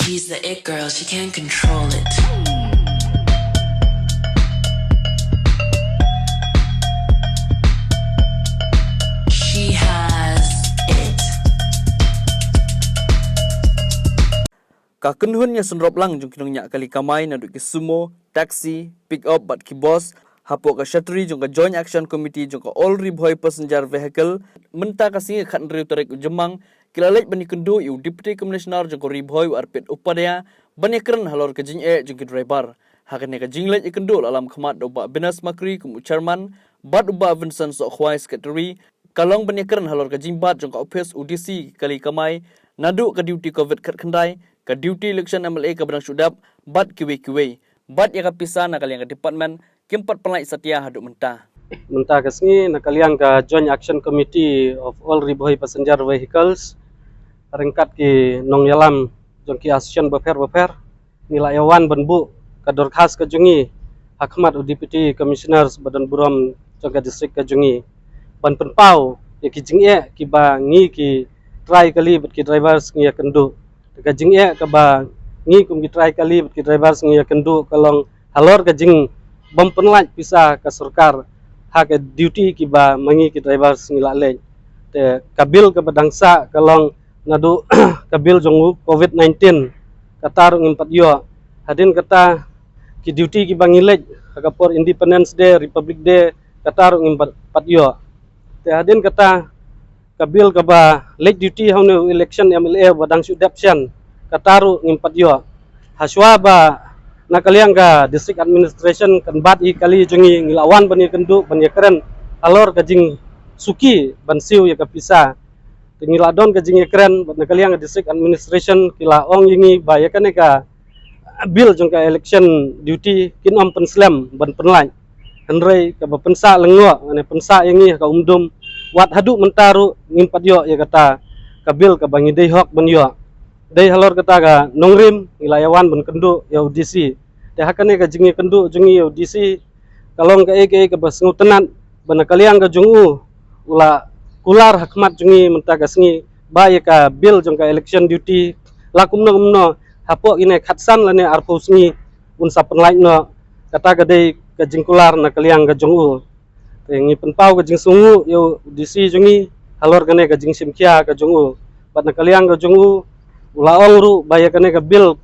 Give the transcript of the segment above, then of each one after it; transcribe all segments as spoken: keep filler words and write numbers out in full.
She's the it girl, she can't control it. She has it. Ka kynhun ïasynrop lang jong ki nongñiah kali kamai naduh ki sumo, taxi, pick up bad ki bus hapoh ka shatri jong ka Joint Action Committee jong ka All Ri Bhoi Passenger Vehicle mynta ka sngi khathynriew tarik u Jymmang ki la leit ban ïakynduh ïa u Deputy Commissioner jong ka Ri Bhoi u Arpit Upadhyay ban ïakren halor ka jingeh jong ki driver. Ha kane ka jingleit ïakynduh la lam khmat da u Bah Binas Makri kum u Chairman bad u Bah Vincent Sohkhwai Secretary, ka long ban ïakren halor ka jingbat jong ka ophis u D C kali kamai naduh ka duty covid khatkhyndai, ka duty election M L A kaba dang shu dep bad kiwei kiwei. Bad ïa ka pisa na ka liang ka department kim pat pynlait satia haduh mynta. Mynta ka sngi na ka liang ka Joint Action Committee of All Ri Bhoi Passenger Vehicles ryngkat ki nongïalam jong ki association bapher bapher ngi la ïawan ban buh ka dorkhas ka jong ngi ha khmat u Deputy Commissioner ba don burom jong ka district ka jong ngi ban pynpaw ïa ki jingeh kiba ngi ki trai kali bad ki drivers ngi ïakynduh. Ka jingeh kaba ngi kum ki trai kali bad ki drivers ngi ïakynduh ka long halor ka jingbym pynlait pisa ka sorkar ha ka duty kiba ma ngi ki drivers ngi la leit. Te ka bill kaba dang sah ka long naduh ka bill jong u covid nineteen, kata ruh ngim pat ïoh. Hadien kata ki duty kiba ngi leit ha ka por Independence Day, Republic Day, kata ruh ngim pat, pat ïoh. Te hadien kata ka bill kaba late duty ha une u election M L A ba dang shu dep shen, kata ruh ngim pat ïoh. Hashwa ba na ka liang ka district administration kan bat ïa kali jong ngi, ngi la wan ban ïakynduh ban ïakren halor ka jingsuki ban siew ïa ka pisa. Te ngi la don ka jingïakren bad na ka liang ka district administration ki la ong ïa ngi ba ïa kane ka bill jong ka election duty kin ym pynslem ban pynlait. Hynrei kaba pynsah lyngngoh ne pynsah ïa ngi ha ka umdum wat haduh mynta ruh ngim pat ïoh ïa kata ka bill kaba ngi dei hok ban ïoh. Dei halor kata ka nongrim ngi la ïawan ban kynduh ïa u D C. Te ha kane ka jingïakynduh jong ngi ïa u D C ka long kaei kaei kaba sngewtynnat ba na ka liang ka jong u u la kular ha khmat jong ngi mynta ka sngi ba ïa ka bill jong ka election duty la kumno kumno hapoh ine khatsan lane arphew sngi un sa pynlait noh. Kata ka dei ka jingkular na ka liang ka jong u. Te ngi pynpaw ka jingsngewnguh ïa u D C jong ngi halor kane ka jingshim khia ka jong u. Bad na ka liang ka jong u u la ong ruh ba ïa kane ka bill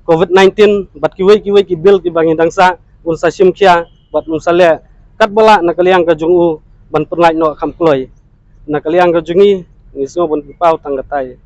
covid nineteen bad kiwei kiwei ki bill kiba ngi dang sah un sa shim khia bad un sa leh katba lah na ka liang ka jong u ban pynlait noh kham kloi. Na ka liang ka jong ngi ngi sngew ban pynpaw tang katai.